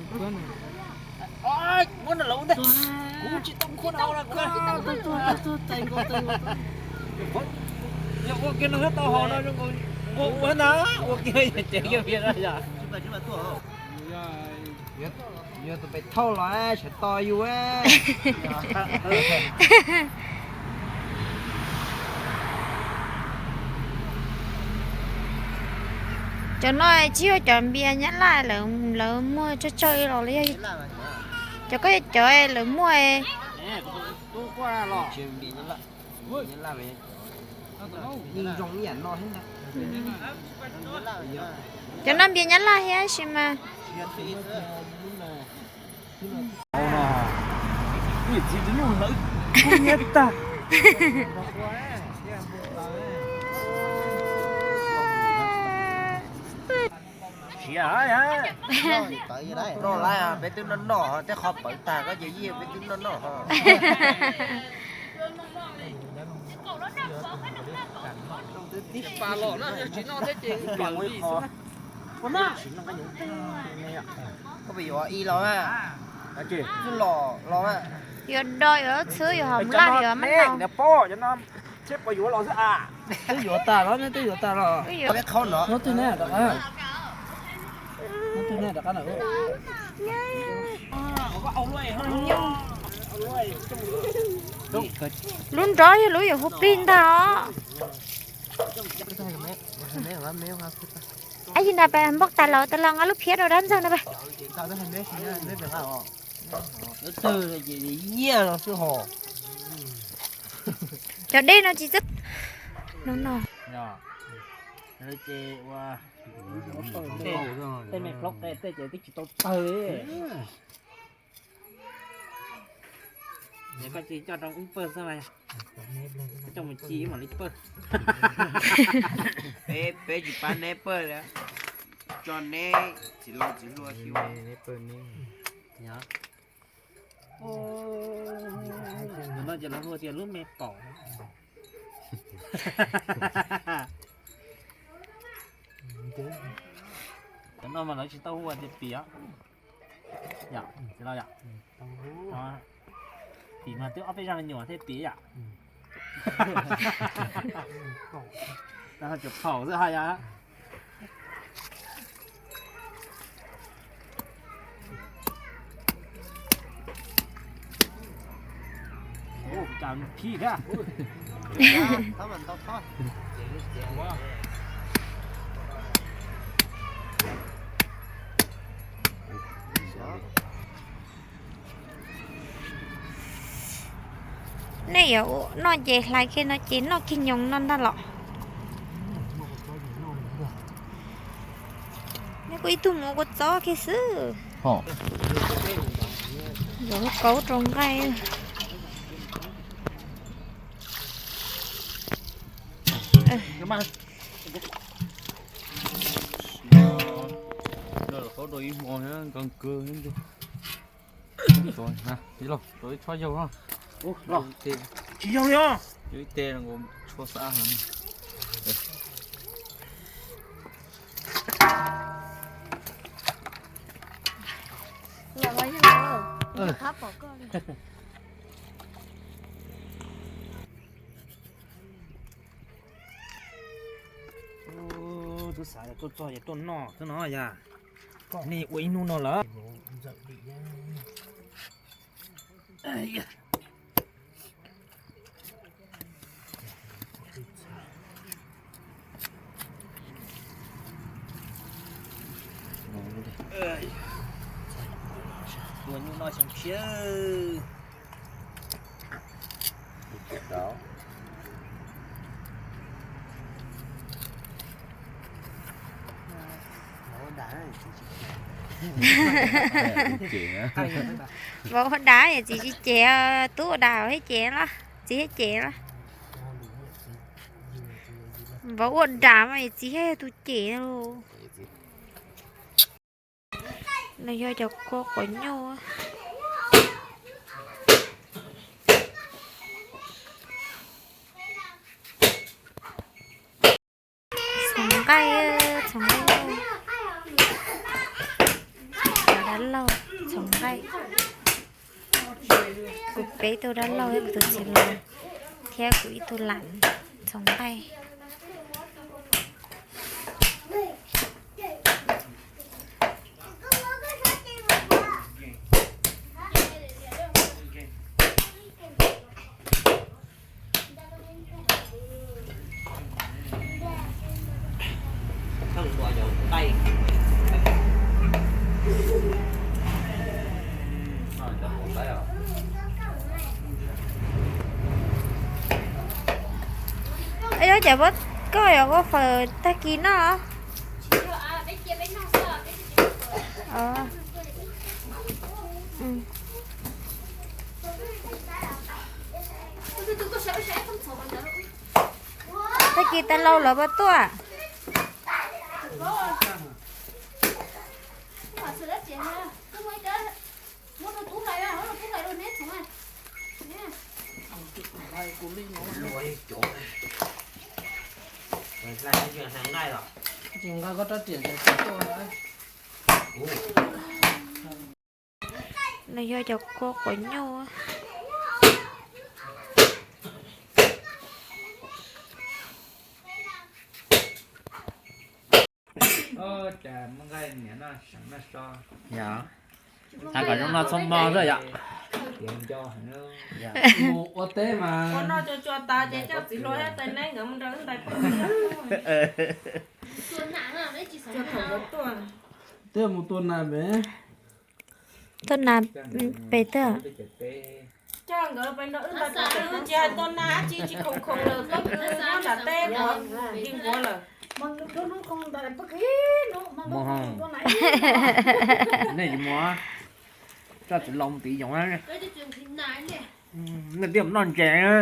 Muab no los ua ntej. Kuv tsis tau khuab no, kuv tsis tau khuab no. Yog ua kiag no tau haus no, ua ua na, ua kiag ces yog vim no yog. Yog tus pem thauj los sawv tos yus. Cov no tsis yog cov npias Nyab Laj lawv muag tsawg tsawg los yog cov, koj cov lawv muag. Cov no npias Nyab Laj thiab sis mas. Noj lawm, peb twb noj noj, tej qhov pawv tag koj ces yeej peb twb noj noj. Koj puas yuav ib los? Twb los los. Yuav do yuav txhwb yuav hom laj yuav maj nau. Thiab puas yuav los xwb a? Twb yuav tas los, twb yuav tas los. Nyob twg ne rov qab? Nyob twg ne rov qab na? Lub nrov yog lub yuav hu plig ntag os. Ab, yim nta pas npoj tas los tas los nqa lub phiab rau dab ntxawg no pas. Nyiaj los xwb hos. Cov dej no tsis txawj no no. Tej me plaub qe tej ces twb tsis tau tawg. Koj tsis coj rau ub pawg xwb mas, coj mus ci mam li pawg. Peb tsis pab neb pawg li, coj neb txiv laus txiv hluas xwb. No ces lawv hu tias lub me paum. Cov no mas lawv tsis tau hu tias pim. Yom, txiv laus yom. Pim mas twb ob peb zaj me nyuam thiaj pim yom. Cov phaum xwb ha yom. Nej yuav noj ces hlais kiag no ces noj kiag nyoos no ntag los. Nej kuj ib tug mus ua kua txob kiag xwb. Yuav lub kaub rau nqaij. Qaub rau ib hmo nkees kawg. Txiv laus, rau ib tshuab yaug no. Tsis yaug li os. Ib teg tshuab xab heev. Twb xav tuaj txog ces tuaj noj xwb no yog. Nej ua ib hnub no lawm. Tua nyuj noj xyoo tshiab. Vauv ua dam es txiv tsis cem, tub ua dam thiaj cem los, txiv thiaj cem los. Vauv ua dam mas txiv thiaj yog tus cem lauj. Nws yog cov kua quav nyuj. Txhoov nqaij, txhoov nqaij nyuj. Cov da Lauj txhoov nqaij. Kuv peb tug dab laug thiab kuv tus txiv laus thiab kuv ib tug lam txhoov nqaij. Yob, cas koj yuav ua fawm tag kis noj? Tag kis tas laus lawv puas tuaj? Nws yog cov kua quav nyuj. Hais kom zoo noj txhob mog xwb yom. Mus ua teb mas ua no cua cua tas ces coj txiv hluas thiab tais neeb nkawd mus nrog wb ntais paj thiab. Cua thaum nkawd tuaj. Twb mus tua nas pem. Tua nas pem twg? Coj nkawd pem nrog wb ntais paj, wb tsis hais tua nas dab tsi, tsis khoom khoom lawm, pob kws nyob nram teb nquav, nquav lawm. Nej mus, coj txiv laus mus tiv yoov na. Nej twb mus noj ntses na.